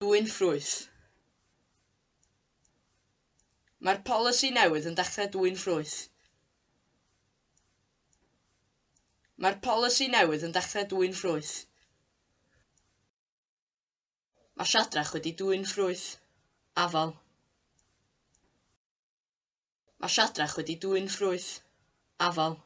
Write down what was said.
Dwyn ffrwyth. Mae'r polisi newydd yn dechrau dwyn ffrwyth. Mae'r polisi newydd yn dechrau dwyn ffrwyth. Mae Siadrach wedi dwyn ffrwyth. Afal. Mae Siadrach wedi dwyn ffrwyth. Afal.